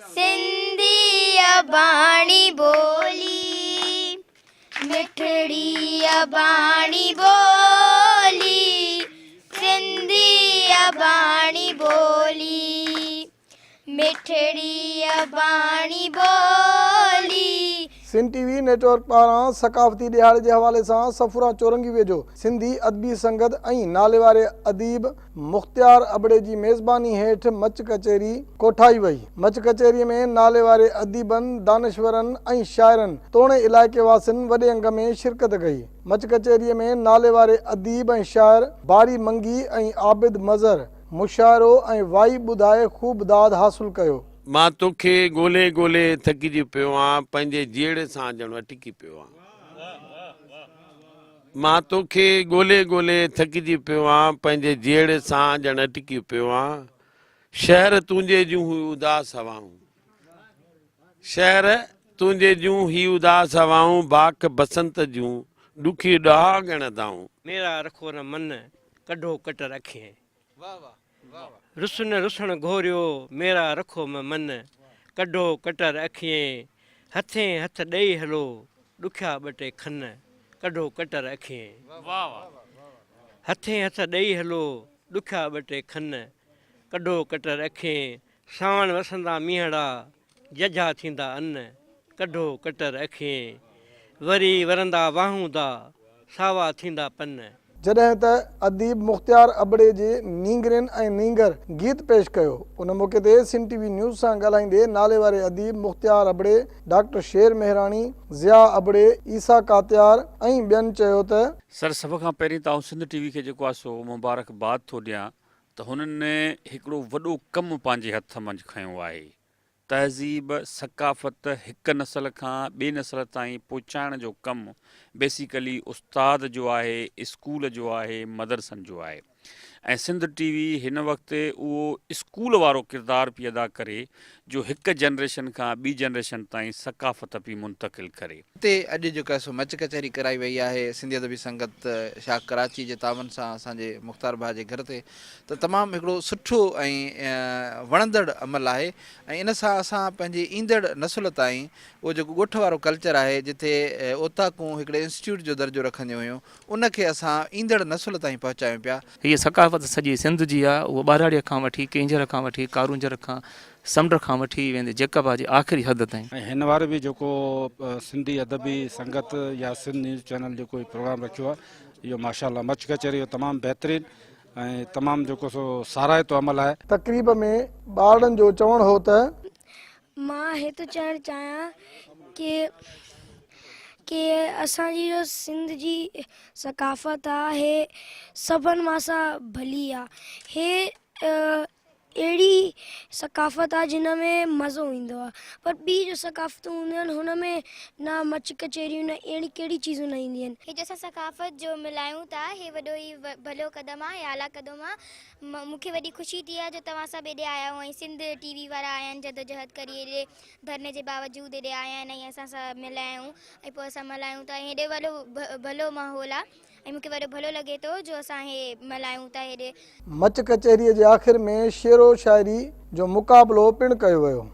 سنڌي اباڻي ٻولي، مٺڙي اباڻي ٻولي، سنڌي اباڻي ٻولي، مٺڙي اباڻي ٻولي. سنڌ ٽي وي نيٽ ورڪ پاران ثقافتي ڏهاڙي جي حوالي سان صفوران چورنگي ويجهو سنڌي ادبي سنگت ۽ ناليواري اديب مختيار ابڙي جي ميزباني هيٺ مچ ڪچهري ڪوٺائي وئي. مچ ڪچهري ۾ ناليواري اديبن، دانشورن ۽ شاعرن توڻي علائقي واسين وڏي انگ ۾ شرڪت ڪئي. مچ ڪچهري ۾ ناليواري اديب ۽ شاعر باري منگي ۽ عابد مظهر مشاعرو ۽ وائي ٻڌائي خوب داد حاصل ڪيو. مان توکي ڳولي ڳولي ٿڪجي پيو آن، پنهنجي جيئڙي سان ڄڻ اٽڪي پيو آن. مان توکي ڳولي ڳولي ٿڪجي پيو آن، پنهنجي جيئڙي سان ڄڻ اٽڪي پيو آن. شهر تنهنجي جون هي اداس هوائون، شهر تنهنجي جون هي اداس هوائون، باک بسنت جون ڏکي ڏهاڳڻ دائون. ميرا رکو نه من، ڪڍو ڪٽر اکين. رس نه رسڻ گهوريو، ميرا رکو م من، ڪڍو ڪٽر اکيين، هٿين هٿ ڏئي هلو، ڏکيا ٻه ٽي کن، ڪڍو ڪٽر اکيين. هٿين هٿ ڏئي هلو، ڏکيا ٻه ٽي کن، ڪڍو ڪٽر اکيين، سانوڻ وسندا مينهڙا، ججها ٿيندا ان، ڪڍو ڪٽر اکين، وري ورندا واهون دا، ساوا ٿيندا پن. جڏهن ته اديب مختيار ابڙي جي نينگرين ۽ نينگر گيت پيش ڪيو. ان موقعي تي سنڌ ٽي وي نيوز سان ڳالهائيندي ناليواري اديب مختيار ابڙي، ڊاڪٽر شير مهراڻي، ضياء ابڙي، عيسيٰ ڪاتيار ۽ ٻين چيو ته، سر سڀ کان پهرين ته آئون سنڌ ٽي وي کي جيڪو آهي سو مبارڪ باد ٿو ڏيان ته هنن هڪڙو وڏو ڪم پنهنجي هٿ منجهه کنيو آهي. تهذيب، ثقافت هڪ نسل کان ٻئي نسل تائين پهچائڻ جو ڪم بيسيڪلي استاد جو آهي، اسڪول جو آهي، مدرسن جو آهي ۽ سنڌ ٽي وي هن وقت اهو اسڪول وارو ڪردار پئي ادا ڪري جو هڪ جنريشن کان ٻي جنريشن تائين ثقافت پئي منتقل ڪري. هتي اڄ جيڪو آهي سو مچ ڪچهري ڪرائي وئي آهي سنڌي ادبي سنگت شاخ ڪراچي جي تعاون سان اسان جي مختار ڀاء جي گهر تي ته تمام هڪڙو سٺو ۽ وڻندڙ عمل آهي ۽ ان سان اسان پنهنجي ايندڙ نسل تائين اهو جيڪو ڳوٺ وارو ڪلچر آهي جتي اوطاقون هڪڙي انسٽيٽيوٽ جو درجو رکنديون هيون ان کي اسان ايندڙ نسل تائين پهچايون پيا. هيء ثقافت سڄي سنڌ جي آ، اهو ٻهراڙيء کان وٺي ڪينجهر کان وٺي ڪارونجهر کان سمنڊ کان وٺي ويندي جيڪب آ جي آخري حد تائين. ۽ هن واري به جيڪو سنڌي ادبي سنگت يا سنڌ نيوز چينل جيڪو هي پروگرام رکيو آهي اهو ماشاء الله مچ ڪچهري جو تمام بهترين ۽ تمام جيڪو سو ساراهتو عمل آهي. تقريب ۾ ٻارڙن جو چوڻ هو ته. مان هي ٿو چوڻ چاهيان ڪي ڪي اسان جي جو سنڌ جي ثقافت آ هي سڀن مان سان ڀلي آ هي اهڙي ثقافت آ جنھن ۾ مزو ايندو آ پر ٻي جو ثقافتون هونديون آهن هن ۾ نه مچ ڪچهريون نه اهڙي ڪهڙي چيزون نه اينديون آهن. هي جو اسان ثقافت جو ملايون ٿا هي وڏو ئي ڀلو قدم آ هي اعليٰ قدم آ مون کي وڏي خوشي ٿي آ جو توهان سڀ هيڏي آيا آهيو ۽ سنڌ ٽي وي وارا آيا آهن جدوجهد ڪري هيڏي ڌرڻي جي باوجود هيڏي آيا آهن ۽ اسان سان مليا آهيون ۽ پوء اسان ملهايون ٿا هيڏي وڏو ڀلو ماحول آ ۽ مون کي وڏو ڀلو لڳي ٿو جو اسان هي ملهايون ٿا هيڏي. مچ ڪچهريء جي آخر ۾ شعر و شاعري جو مقابلو پڻ ڪيو ويو.